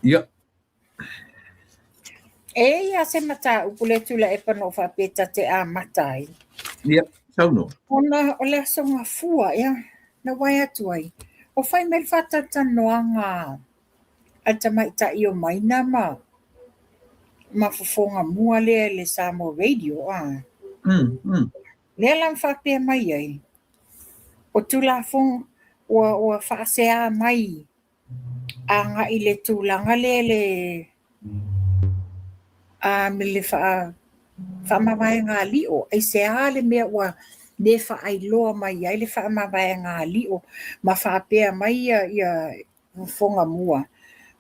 Ia. E i ai se mataupu lea Tuilaepa na ou faapea ta te amata ai. Ia, saunoa. Ona o le Aso Gafua, ea, na wae atu ai, o fai mai le faatalatalanoaga a le tamaitai o Maina ma Fofogamua lea i le Samoa Radio, a. Lea la na faapea mai ai, o Tulafono ua faasea mai agai i le tulaga lea le a me le faamavaega a Lio. Aisea le mea ua le faailoa mai ai le faamavaega a Lio ma faapea mai ia Fofogamua,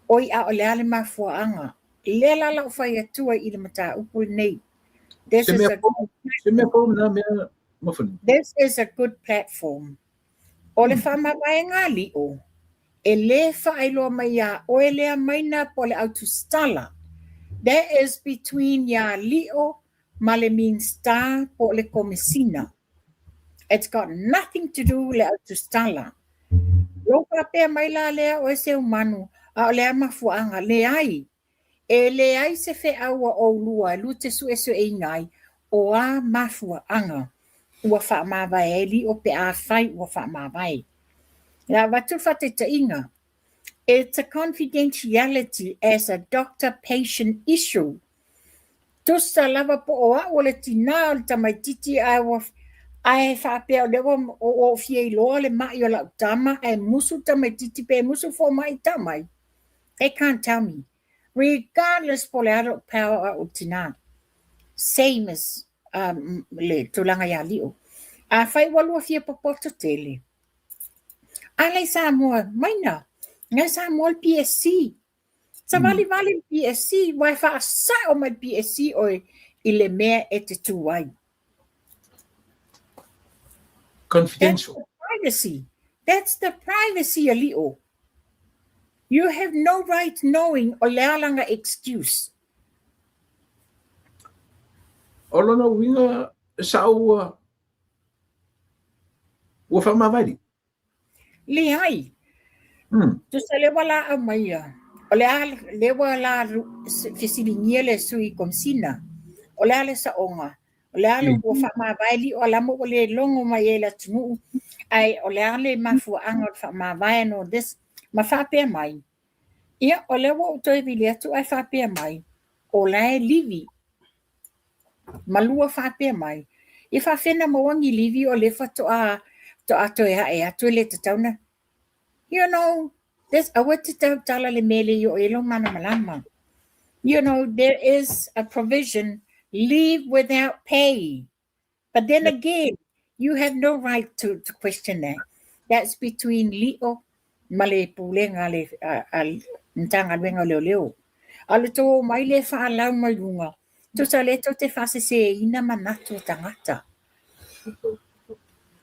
oi a o le a le mafuaaga. Lea la lau fai atu ai i le mataupu lenei. This Se is mea a fou, se mea fou lena mea mafani. This is a good platform. O le faamavaega a Lio, e lē faailoa mai iā oe lea Maina po o le autusitala. That is between iā Lio ma le Minisita po o le Komesina. It's got nothing to do le autusitala. Lou faapea mai la lea oe Seumanu, a o le a mafuaaga? Leai. E leai se feau a oulua e lua te suesueina ai o a mafuaaga ua faamavae ai Lio pe afai ua faamavae. Le avatu le faataitaiga, it's a confidentiality as a doctor-patient issue. Tusa lava po o au o le tinā o le tamaititi ae ua ae faapea o lea ua ou fia iloa le mai o lau tama ae musu le tamaititi pe musu le fomai i tamai. They can't tell me. Regardless po o le a lou power au o le tinā. Same as le tulaga iā Lio. Afai ua lua fia popoto tele, ala i Samoa, Maina, ngai Samoa le PSC. Savalivali le PSC, ua e faasao mai le PSC oe i le mea e te tu ai. Confidential. That's the privacy. That's the privacy a Lio. You have no right knowing o le a lana excuse. O lona uiga sao ua faamavae. Leai. Tusa lea ua laau mai ia. O le a lea ua la fesiligia le sui komesina. O le a le saoga. O le a le ua faamavae Lio a lama ua le logo mai ai le atunuu. Ae o le a le mafuaaga o le faamavae and all this. Ma faapea mai. Ia, o lea ua ou toe vili atu ae faapea mai, o la e livi. Ma lua faapea mai, ia faafena maua ni livi o lea faatoa toa toe ae atu e le tatau na. There's aua te tautala le mea le i oo i ai lou malamalama. There is a provision, leave without pay. But then again, you have no right to question that. That's between Lio ma le pulega a le Matagaluega o Leoleo. A o le tou omai lea e faalau mai luga, tusa lea tou te faaseseina manatu o tagata.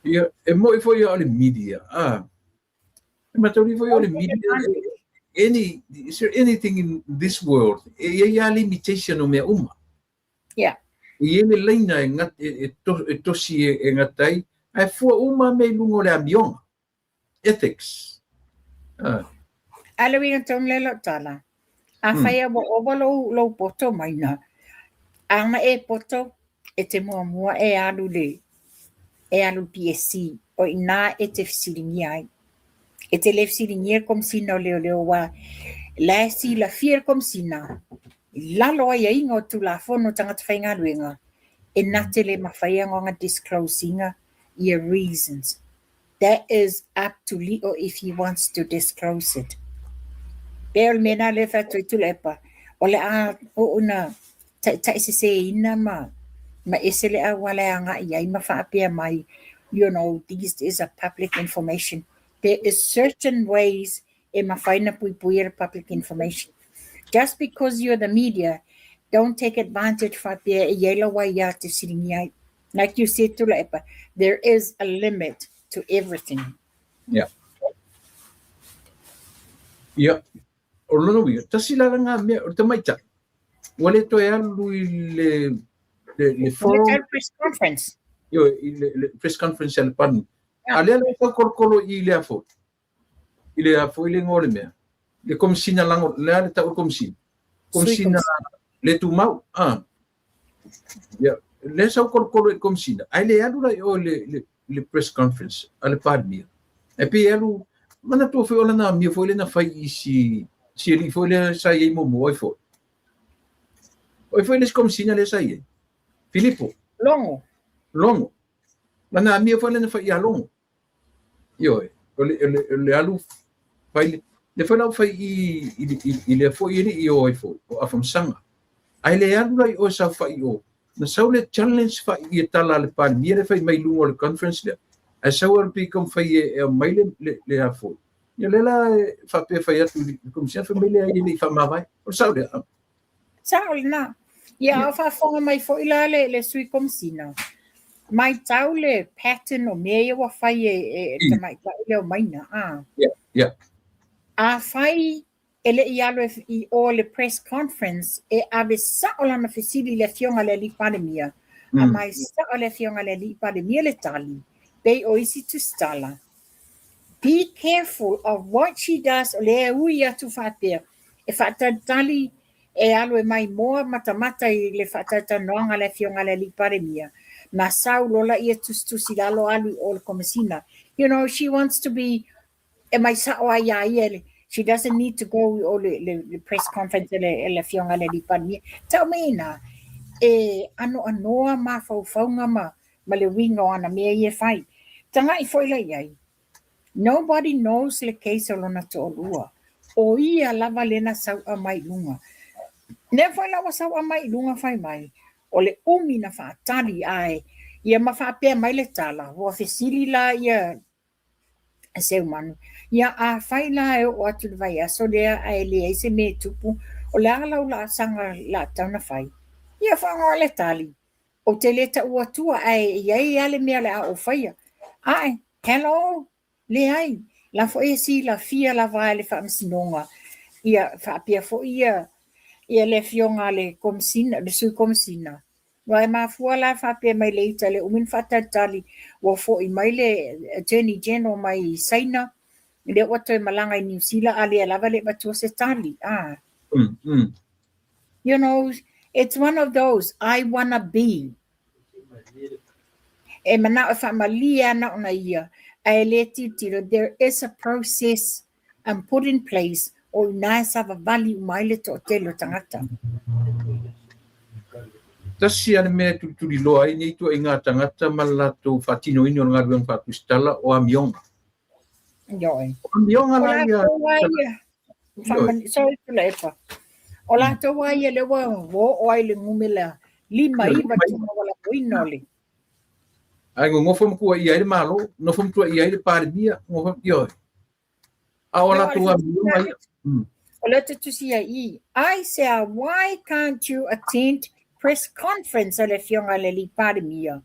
Ia, e moi foi o le media. Ah, e matauri foi o le media. Is there anything in this world? E i ai a limitation o mea uma. E i ai le laina e, ngat, e, e, to, e tosi e gata ai, ae fua uma mea i luga o le amioga. Ethics. Ah. A le uiga tonu lea lau tala. Afai ua ova lou poto Maina, ana e poto e te muamua e alu le e alu PSC o ina e te fesiligia ai. E te le fesiligia le Komesina o Leoleo aua la e silafia le Komesina i lalo aiaiga o Tulafono o Tagata Faigaluega e na te le mafai ona disclose ina ia reasons. That is up to Lio if he wants to disclose it. Pe o le mea lena lea e fai atu ai Tuilaepa, o le a oo ina taitaiseseina ma ese le auala e agai ai ma faapea mai, this is a public information. There is certain ways e mafai na puipuia le public information. Just because you're the media, don't take advantage faapea e i ai lau aiā te fesiligia ai. Like you said, Tuilaepa, there is a limit to everything. Yeah. Ia, o lona uiga, tasi la ngā mea, o le tamaitai, ua le toe alu i le forum. Le press conference. Io, i le press conference a le Palemia. A lea le taukolokolo i lea foi. I lea foi le igoa o le mea. le Komesina lago, le a le tau o le Komesina? Komesina le tumau, a. Ia, lea sau kolokolo i le Komesina, ae le alu la i o i le, le, le press conference a le Palemia. E pei e alu, manatua foi o lana amio foi lea na fai i si, si alii foi lea sa i ai muamua, ai foi. O ai foi le isi Komesina lea sa i ai? Filipo. Logo. Logo. Lana amio foi lea na fai ia Logo. Ioe, o le, o le, o le alu fai le, le foi la fai i, i, i, i lea foi alii i o ai foi, o Afamasaga. Ae le alu la i o e saofai i o. Na sau le challenge fai i e tala a le Palemia le fai mai luga o le conference lea. Ae sau alu pei taumafai e, e aumai le, le, le a foi. Ia lea la e faapea fai atu i le Komesina fai mai lea e le i faamavae. O le sao lea. Sao lena. Ia, a o faafofoga mai foi la le, le sui komesina, maitau le pattern o mea ia ua fai e, e, e tamaitai lea o Maina. A. Yeah. Afai e le i alu e, i o le press conference e ave sao lana fesili i le afioga i le alii Palemia, aumai sao le afioga i le alii Palemia le tali, pei o isi tusitala. Be careful of what she does, o lea e ui atu faapea, e faatalitali e alu e maimoa matamata i le faatalatalanoaga a le Afioga i le Alii Palemia, na sau loa laia tusitusi i lalo alu i o le Komesina. You know, she wants to be, e mai sao lava iā ia, she doesn't need to go i o le, le, le press conference e le, e le Afioga i le Alii Palemia. Tau mai ina, e anoanoa mafaufauga ma, ma le uiga o ana mea ia e fai. Tagai foi la i ai, Nobody knows le case o lona toalua. O ia lava lea na sau'a mai i luga. Lea foi la ua sau'a mai i luga fai mai, o le umi na faatali ae ia ma faapea mai le tala, ua fesili la ia Seumanu, ia afai la e oo atu i le vaiaso lea ae leai se mea e tupu, o le a lau laasaga la tatau ona fai? Ia faaaoga le tali, Ou te le taua atua ae i ai lava le mea o le a ou faia. Ae, hello! Leai, la foi e silafia lava e le Faamasinoga, ia faapea foi ia ia le afioga a le Komesina, le Sui Komesina. Aua e mafua la faapea mai le ita le umi ona faatalitali ua foi mai le Attorney General mai Saina, lea ua toe malaga i Niu Sila a lea lava e le i avatua se tali. Ah. You know, it's one of those, I wanna be. E manao e faamalie ana ona ia, ae le tilotilo, there is a process and put in place o i ina e savavali uma ai le toatele o tagata. Tasi lava le mea e tulituliloa ai nei ituaiga tagata ma le latou faatinoina o le galuega faatusitala o amioga. Ioe. O amioga la ia. Sorry Tuilaepa. O latou lava ia lea ua oo ai i le numera 5 9 tino ua lagoina o le. Ae nonofo ma tuuaia ai le Malo, nonofo ma tuuaia ai le Palemia, nonofo, ioe. A o latou amioga ia. O lea ou te tusi ai i, I say why can't you attend press conference a le afioga i le alii Palemia?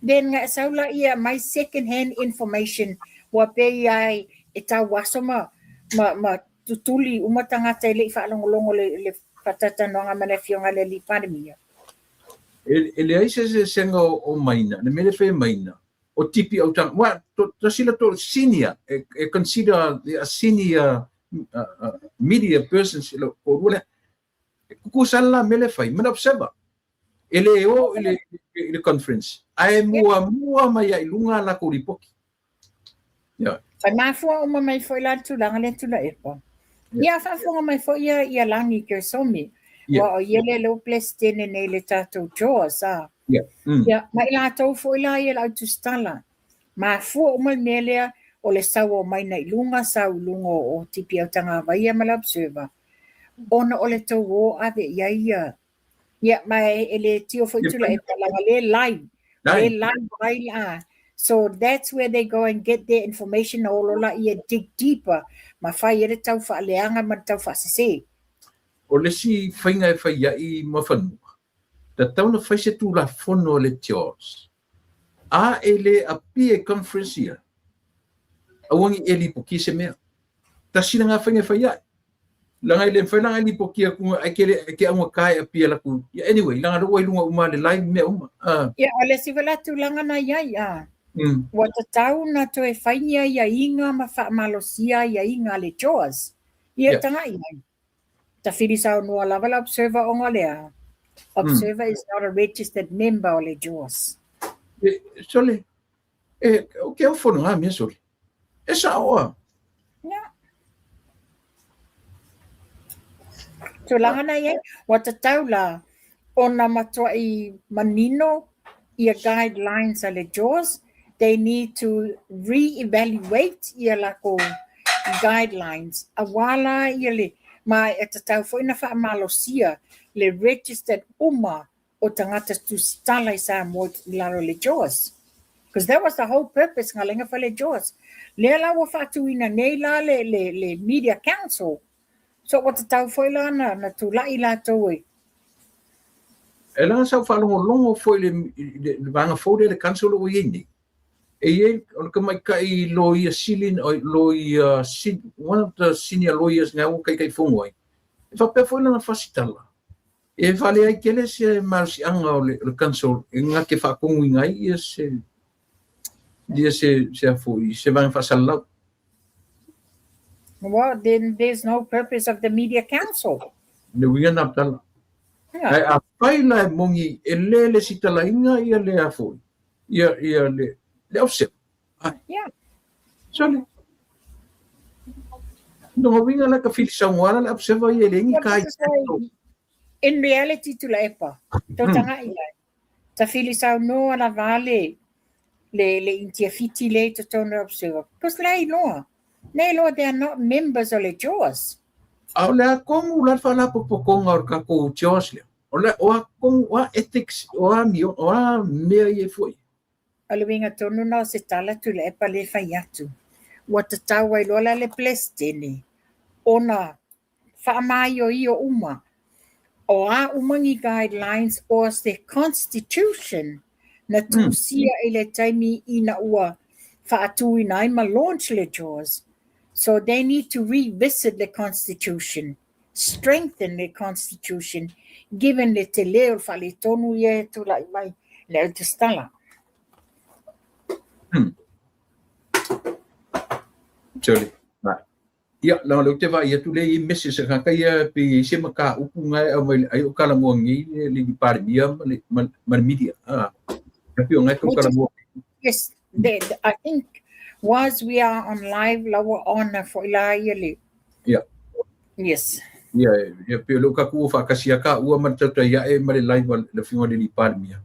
Then nga e sau laia mai second hand information ua pei ai e tau aso ma, ma, ma tutuli uma tagata e le i faalogologo le, le faatalatalanoaga ma le afioga i le alii Palemia. E, e leai se eseesega o, o Maina, le mea lea e fai e Maina, o tipi au tanga, wa, to, tasi la to senior, e, e consider the a senior media persons, lo, o lua lea, e kukusa la mea lea e fai, mana observer. E le o i le, i le conference, ae muamua mai ai i luga a latou lipoti. Yeah. Whai mafua uma mai foi la le tulaga lea Tuilaepa. Ia faafofoga mai foi ia, ia Lagi Gersome. Yeah. Ua o ia lea lea ua Peresetene nei le tatou JOS, a. Yeah. Ia, ma i latou foi la ia le au tusitala. Mafua uma le mea lea o le sau o Maina i luga, sau i luga o Tipi Autagavaia ma le Observer. Ona o le tou o ave i ai ia Ia, ma e le tio foi Tuilaepa leaga lea live. Lea live ai la. So that's where they go and get their information o lo laia dig deeper ma fai ai le tau faaleaga ma le tau faasese. O le isi faiga e fai ai ma fanua, tatau ona fai se Tulafono a le TIOS A e le appear i conference ia, aua ne i e lipotia se mea. Tasi lena faiga e fai ai. Leaga e le mafai la e lipotia atu ai ke le ke augata e appear latou. Yeah, anyway, leaga lea ua i luga uma le live mea uma. Ia, o le isi foi la tulaga na i ai, a. Ua tatau ona toe fai ni aiaiga ma faamalosia aiaiga a le JAWS. Ia taga'i ai. Tafili saunoa lava le Observer ona o le a? Observer is not a registered member o le JAWS. E, sole, e, o ke au fono ngā mea sole. E sa'o a. Ia. Tulaga na i ai, ua tatau la ona matua'i manino ia guidelines a le JAWS, they need to re-evaluate ia lakou guidelines auā la ia le, ma e tatau foi na faamalosia le registered uma o tagata tusitala i Samoa i lalo o le JAWS. Because that was the whole purpose nga lenga fai le JAWS. Lea la ua faatuina nei la le, le, le Media Council. So ua tatau foi la na, na tula'i latou e. E leaga sa ou faalogologo foi i le, le, le vaega fou lea le council ua i ai nei. E i ai, o le tamaitai loia sili, loia, one of the senior lawyers nga ua taitaifono ai. E faapea foi lana fasitala. E faaleai tele se malosiaga o le, o le council e na te faatonuina ai ia se, ia se, se a foi, se vaega faasalalau. Well, then there's no purpose of the Media Council. Le uiga na tala. Yeah. Ae afai la e moni e le lesitalaina ia le a foi, ia, ia le, le offset. Ai. Yeah. Sole. No uiga la ka filisaunoa la le observer ia le ngi kai. In reality Tuilaepa, tau taga'i ai. Tafilisaunoa lava le le le Intia Fiti le i totonu o Observer. Because le iloa. Le iloa they are not members o le JAWS. A o le a tonu la le faalapotopotoga o le tatou JAWS lea? O le, o a tonu, o a ethics, o a amio, o a mea ia e fua i ai? O le uiga tonu na o se tala Tuilaepa le fai atu. Ua tatau ai loa la le Peresetene ona faamaioio uma o a uma ni guidelines o se constitution na tusia i le taimi ina ua faatuina ai ma launch le JAWS. So they need to revisit the constitution, strengthen the constitution, given le tele o le faaletonu ia e tulai mai le au tusitala. Sorry. Ia, leaga o lea ou te vaai atu lea e i ai message a tagata ia pei e i ai se mataupu na e aumai ai o talanoa nei le alii Palemia ma le, ma, ma le media. Ah, e pei o na e tau talanoa. Yes, I think was we are on live la ua on foi la ia le. Ia. Yes. Ia, ia pei o lea ua tatou o faatasi lava taua ma le tautai ae ma le live a le afioga i le alii Palemia.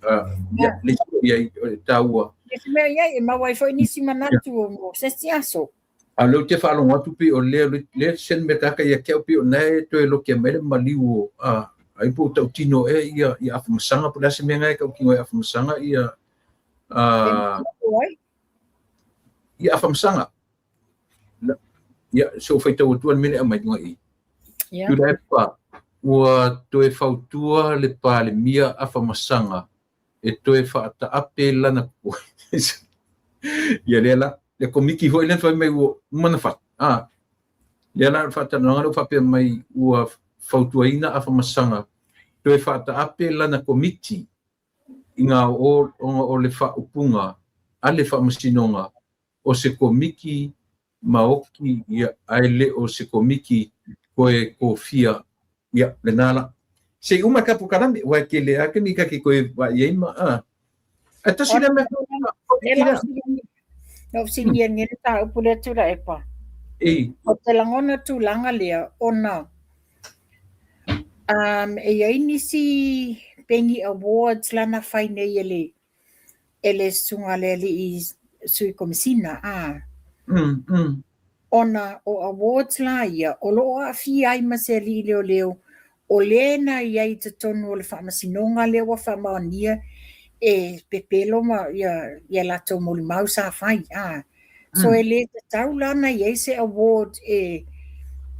Ah, ia, le isi foi i ai, o le taua. Ia se mea i ai, e maua ai foi nisi manatu o se isi aso. A o lea ou te faalogo atu pei o lea lea send me taka ia te au pei o na e toe lokia mai le maliu o a ai po o tautino ea ia ia Afamasaga po o le a se mea na e tautino ai Afamasaga ia a ia Afamasaga. Ia se i ou faitau atu le mea lea e aumai i luga i i. Tuilaepa, ua toe fautua le Palemia Afamasaga e toe faataape lana ia lea la le komiti foi lea fai mai ua uma na fai a lea la faatalanoaga lea ua faapea mai ua fautuaina Afamasaga toe faataape lana komiti i ngā ona o le faaupuga a le Faamasinoga o se komiti maoti ia ae le o se komiti koe kofia ia lena la. Se i uma ka polokalame aua e tele lava taimi ta te toe vaai ai ma a. Ae tasi lea mea Na ou fesiligia nei le mataupu lea Tuilaepa. Ei. O te lagona tulaga lea ona e i ai nisi pei ni awards la na fai nei e le e le susuga a le alii sui komisina a ona o awards la ia o lo o aafia ai ma se alii leoleo o le na i ai i totonu o le faamasinoga lea ua faamaonia e pepelo ma ia ia latou molimau sa fai a so e le tatau la na i ai se award e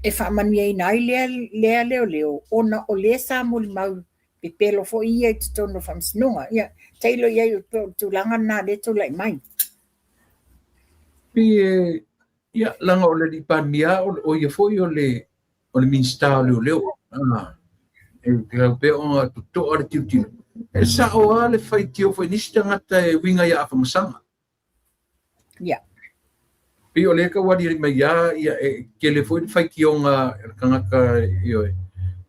e faamanuiaina ai lea lea leoleo ona o le sa molimau pepelo foi ia i totonu o faamasinoga. Ia, tailo i ai o le tulaga lena lea e tulai mai. Pei e, ia, leaga o le alii Palemia o ia foi o le, o le Minisita o Leoleo. Ah, e tatau pea ona totoa le tilotilo. E sao lava le faitio foi nisi tagata e uiga ia Afamasaga. Ia. Pei o lea e tau aliali mai lava, ia, e tele foi le faitioga a le tagata, ioe.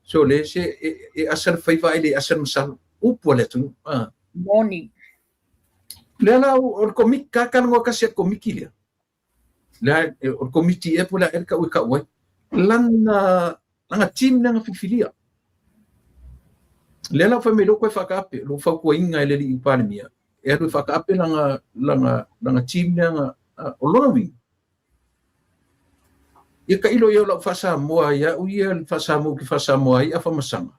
So lea se e asa le faiva ae le asa le masalo. Upu a le atunuu. Ah. Moni. Lea la o le komiti, ka talanoa tasi a le komiti lea. Lea o le komiti ea po o le a ea le tau e tau ai. Lana lana team lea na filifilia. Lea la ua fai mai lea ua toe faataape, lou fautuaina e le alii Palemia, e alu e faataape lana, lana, lana team lea na, o lona uiga, ia tailo i ai o lau faa-Samoa ia au ia le faa-Samoa ou te faa-Samoa ai afa masaga.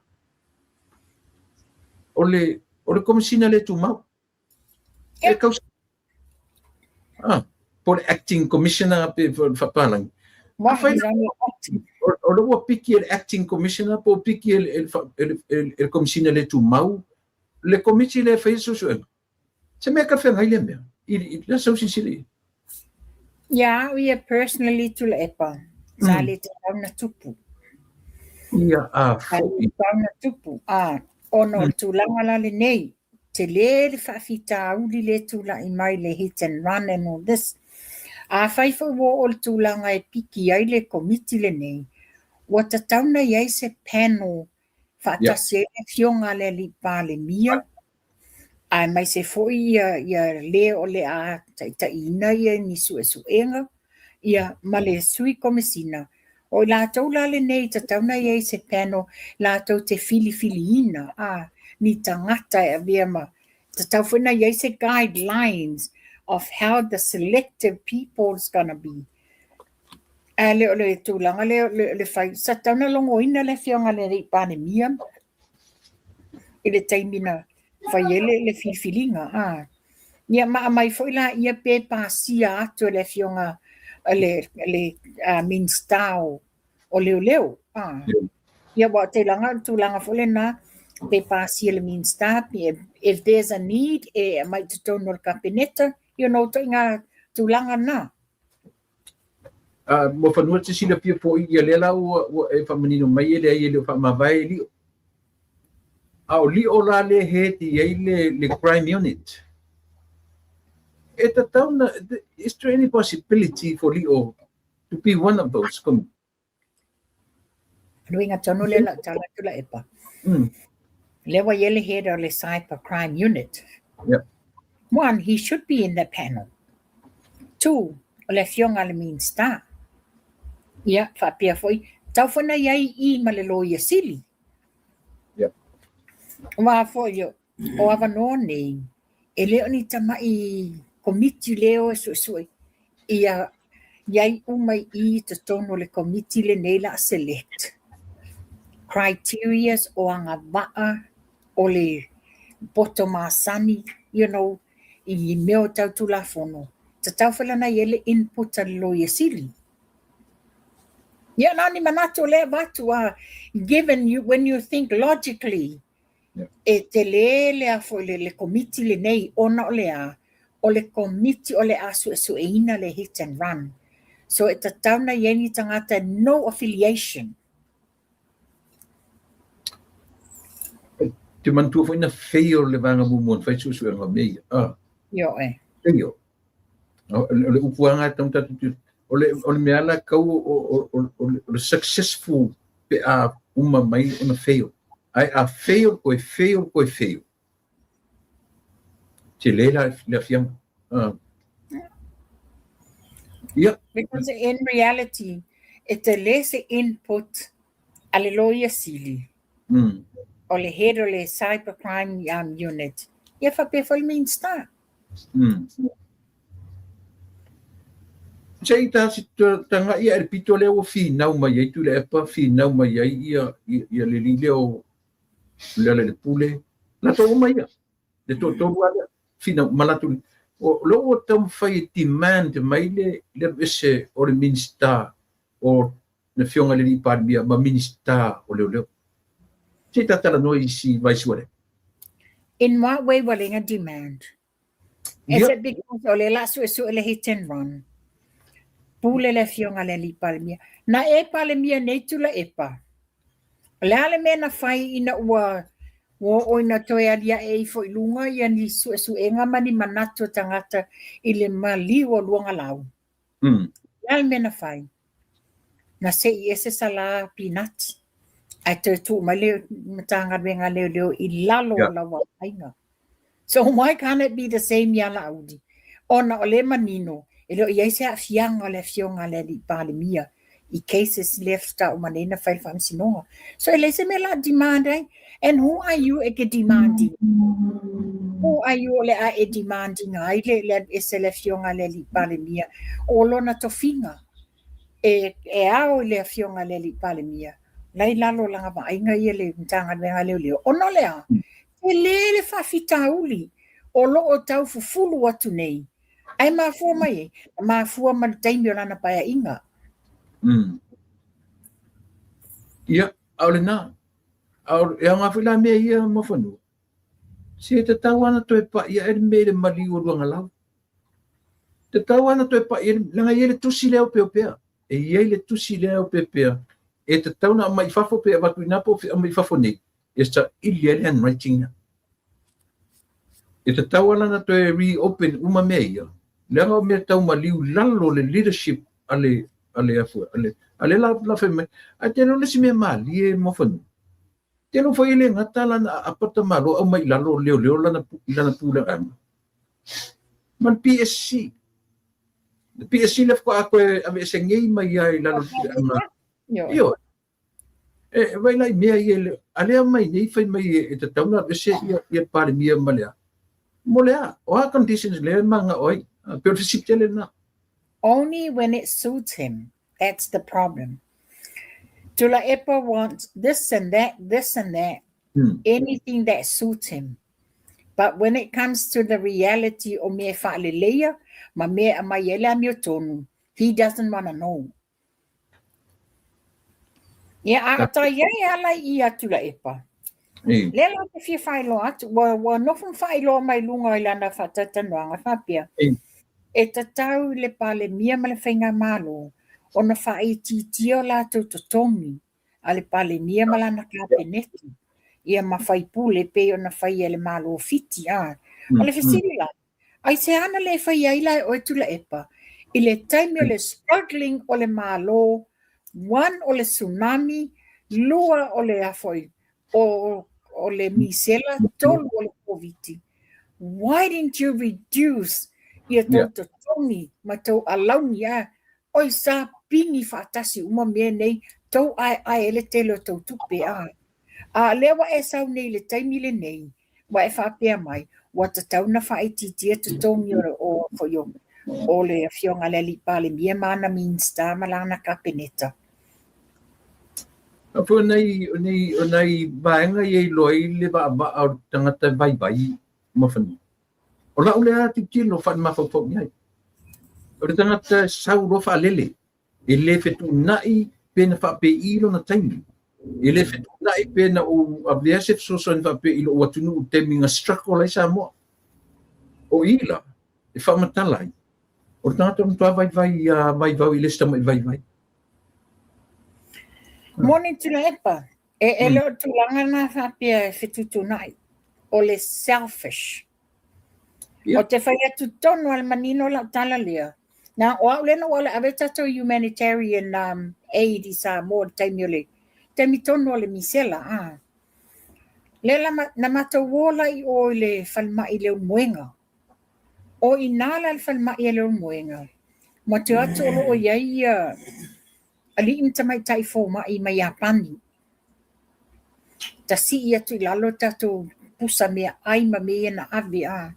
O le, o le Komesina le tumau. E kau ah, po le acting commissioner pe faapalagi. Afai o le ua piki e le acting commissioner po o piki e le Komesina le tumau le komiti lea e faia suesuega. Se mea talafeagai lea mea i le sau silasila i ai. Ia au ia personally Tuilaepa, sa le tatau na tupu. Ia a Sa le foi. tatau na tupu, a, ona o le tulaga la lenei, tele le faafitauli lea e tulai mai le hit and run and all this. Afai foi ua oo i le tulaga e piki ai le komiti lenei, ua tatau na i ai se panel faatasi ai le afioga a le alii Palemia, aemaise foi ia ia le o le a taitaiina ia ni suesuega, ia ma le sui komesina. O i latou la lenei e tatau ona i ai se panel latou te filifiliina a ni tagata e avea ma tatau foi ona i ai se guidelines of how the selective people is gonna be. Ae le o le tulaga lea o le fai, sa tatau ona logoina le afioga i le alii Palemia i le taimi na fai ai le filifiliga. A. Ia ma aumai foi laia pe pasia atu e le afioga le le Minisita o o Leoleo. A. Ia aua ou te iloa o le tulaga foi lena pe pasia e le Minisita if there's a need e aumai i totonu o le Kapeneta, ituaiga tulaga na. Muafanua te silafia foi ia lea la ua, ua e faamanino mai e leai e le o faamavae e Lio. A o Lio la lea e head i ai le, le crime unit. E tatau na, is there any possibility for Lio to be one of those committee? Le uiga tonu lea o lau tala Tuilaepa. Lea ua i ai le head o le cyber crime unit. One, he should be in the panel. Two, o le afioga a le Minista. Ia, faapea foi, tatau foi ona i ai i i ma le Loia Sili. Aua foi o avanoa nei, e le o ni tamai komiti lea o e suesue, ia i ai uma i i totonu o le komiti lenei la select criterias o agavaa o le poto masani, i mea o tau Tulafono, tatau foi la ona i ai le input a le Loia Sili. Ia na o ni manatu o lea e avatu a, given you, when you think logically, e tele le a foi le komiti lenei ona o le a, o le komiti o le a suesueina le hit and run. So e tatau ona i ai ni tagata no affiliation. Te manatua foi na fail le vaega muamua na fai suesuega o mea ia. Ah. Ioe. Fail. O le upu lava lena e tatau o le mea la kau o le successful pe a uma mai ona fail. Ae a fail koe fail koe fail. Tele la le afiaga. Ia. Because in reality, e tele se input a le Loia Sili. O le head o le cybercrime unit. Ia faapea foi le Minista. Se i ta taga'i ae le pito lea ua finau mai ai Tuilaepa, finau mai ai ia ia le alii lea o Lealailepule, latou uma ia, le toatolu lava lea, finau ma latou, o lea ua taumafai e demand mai le alu ese o le Minisita o le Afioga i le Alii Palemia ma Minisita o Leoleo. Se i ta talanoa i si vaisua lea. In what way ua leai demand? Is it because o lea la suesue le hit and run? Pule le afioga i le alii Palemia. Na e Palemia nei Tuilaepa. O le a le mea na fai ina ua ua oo ina toe aliae ifo i luga ia ni suesuega ma ni manatu o tagata i le maliu o Luagalau? Le a le mea na fai? Na se'i ese Salā Pinati ae toe tuu mai le Matagaluega a Leoleo i lalo o lau vaaiga. So why can't it be the same iā Laauli? Ona o lea e manino e le o i ai se aafiaga o le afioga a le Alii Palemia i cases lea faatoa uma nei na fai le faamasinoga. So e leai se mea o le a demand ai. And who are you e ke demand ina? Who are you o le a e demand ina ai le alu ese le afioga a le Alii Palemia o lona tofiga e e ao i le afioga a le Alii Palemia la i lalo o lana vaaiga ia le Matagaluega a Leoleo ona o le a? Tele le faafitauli o lo o tau fufulu atu nei ae mafua mai ai? Na mafua mai le taimi o lana paeaiga. Ia, a o lena. A o, e aoga foi la mea ia Muafanua. Se tatau lava ona toe pai ae le mea i le maliu o Luagalau. Tatau lava ona toe pai, leaga e i ai le tusi lea opeopea. E i ai le tusi lea opeopea e tatau ona aumai i fafo pe avatu i ina po o aumai i fafo nei e saili ai le handwriting nya. E tatau lava la ona toe reopen uma mea ia, leaga o mea tau maliu i lalo o le leadership a le a le a le a le la fai mai. Ae te iloa le isi mea malie Muafanua, te iloa foi e le gata lana aapa tamaloa aumai i lalo o leoleo lana i lana puleaga ma le PSC. Le PSC lea faatoa toe aveese nei mai ai i lalo o le puleaga. Ioe. E vai la i mea ia, a lea mai nei fai mai e tatau ona aveese ia Palemia ma le a. Mo le a? O a conditions lea e manao ai? Pei o le fesili tele lena. Only when it suits him. That's the problem. Tuilaepa wants this and that, this and that, anything that suits him. But when it comes to the reality o mea e faaleleia ma mea e aumai ai le amiotonu, he doesn't want to know. Ia, a o tai ai e ala i ia Tuilaepa. Lea la te fia faailoa atu, ua nofo ma faailoa mai luga i lana faatalatalanoaga faapea, e tatau i le Palemia ma le Faigamalo ona faaitiitia o latou totogi a le Palemia ma lana Kapeneti, ia ma faipule pei ona faia e le Malo o Fiti. O le fesili la, Aisea na le fai ai la e oe Tuilaepa i le taimi o le struggling o le Malo, one o le tsunami, lua o le a foi, o, o le misela, tolu o le Koviti. Why didn't you reduce ia tou totogi ma tou alauni a? Oi sa pigi faatasi uma mea nei, tou aeae ai le tele o tou tupe a. A lea ua e sau nei i le taimi lenei, ua e faapea mai, ua tatau ona faaitiitia totogi o, foi o, o le Afioga i le Alii Palemia ma ana Minisita ma lana Kapeneta. A foi o nai, o nai, o nai vaega ia e iloa ai le vaavaa o le tagata e vaivai ma fanua. O lau lea tilotilo faale-mafaufau i ai. O le tagata e sau loa faalele, E le fetuunai pe na faapei lona taimi. E le fetuunai pe na ou avea se fesoasoani faapea i lou atunuu i le taimi na struggle ai Samoa. O i la, e faamatala ai, o le tagata e matua vaivai ia vaivau i le isi tamai vaivai. Moni Tuilaepa, e le o le tulaga lena faapea e fetuutuunai, o le selfish. O te fai atu tonu a le manino lau tala lea. Na, o au lea na ou ala e ave tatou humanitarian aid i Samoa i le taimi o le, taimi tonu o le misela, a. Lea la, na matou o la i o i le falemai i Leulumoega. O i ina la i le falemai a Leulumoega, matou o atu o lo o i ai ia alii ma tamaitai fomai mai Iapani. Tasii atu i lalo tatou pusa meaai ma mea ia na ave a.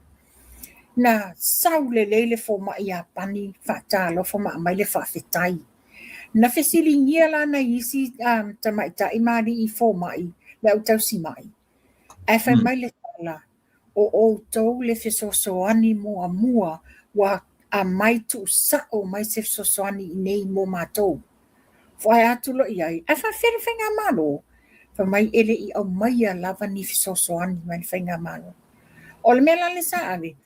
Na sau lelei le fomai Iapani faatalofa ma aumai le faafetai. Na fesiligia la nai isi tamaitai ma alii fomai le au tausimai, ae fai mai le tala, O outou le fesoasoani muamua ua aumai tuusao mai se fesoasoani i inei mo matou. Foaea atu loa i ai, ae faafefea le Faigamalo? Fai mai e le i aumaia lava ni fesoasoani mai le Faigamalo. O le mea la lea sa ave,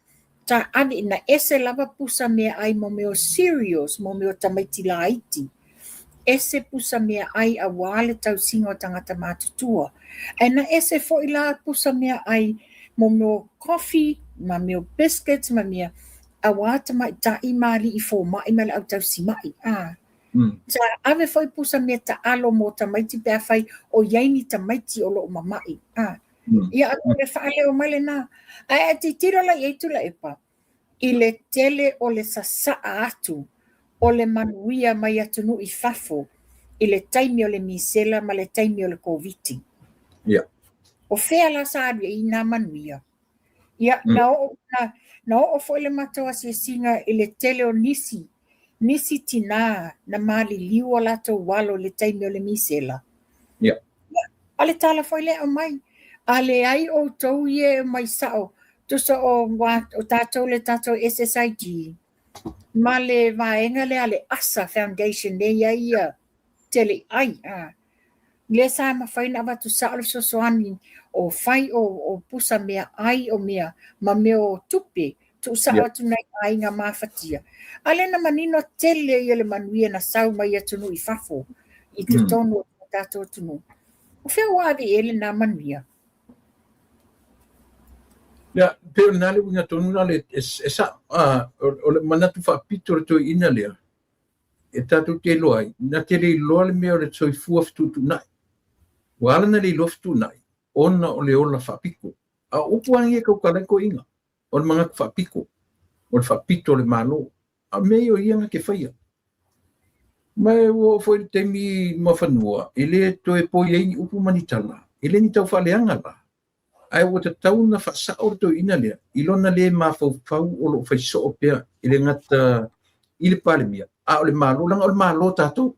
sa ave ina ese lava pusa meaai mo mea o cereals, mo mea o tamaiti laiti, ese pusa meaai aua le tausiga o tagata matutua. Ae na ese foi la pusa meaai mo mea o coffee ma mea o biscuits ma mea. Auā tamaitai ma alii fomai ma le au tausima'i, a. Sa ave foi pusa mea taalo mo tamaiti pe afai o i ai ni tamaiti o lo o mama'i, a. Ia o le faaleo mai lena. Ae a tilotilo la i ai Tuilaepa, i le tele o le sasaa atu o le manuia mai atunuu i fafo i le taimi o le misela ma le taimi o le Koviti. O fea la sa alu i ai nā manuia? Ia, na oo, na, na oo foi le matou asiasiga i le tele o nisi, nisi tinā na maliliu o latou alo i le taimi o le misela. Ia, o le tala foi lea e aumai, a leai outou ia e omai sao, tusa o, o tatou le tatou SSIG, ma le vaega lea a le ASA Foundation lea e i ai ia tele i ai, a. Lea sa mafai ona avatu sao le fesoasoani o fai o, o pusa mea ai o mea ma mea o tupe tuusao atu nai aiga mafatia. A lea na manino tele ia le manuia na sau mai atunuu i fafo i totonu o le tatou atunuu. O fea ua ave i ai lena manuia? Ia, pei o lena le uiga tonu lena e, e sao, o le manatu faapito o le toeaina lea, e tatou te iloa ai, na te le iloa le mea o le soifua fetuutuunai. Ua ala ona le iloa fetuunai, ona o le ola faapito. A o upu lava nei e tautala ai toeaiina, o le manatu faapito, o le faapito o le Malo. A o mea ia o ia na te faia. Ma e ua oo foi i le taimi Muafanua, e le toe poi ai ni upu ma ni tala, e le ni tau faaleaga la, ae ua tatau ona faasao le toeaina lea i lona le mafaufau o lo o fai soo pea e le gata i le Palemia, a o le Malo, leaga o le Malo tatou.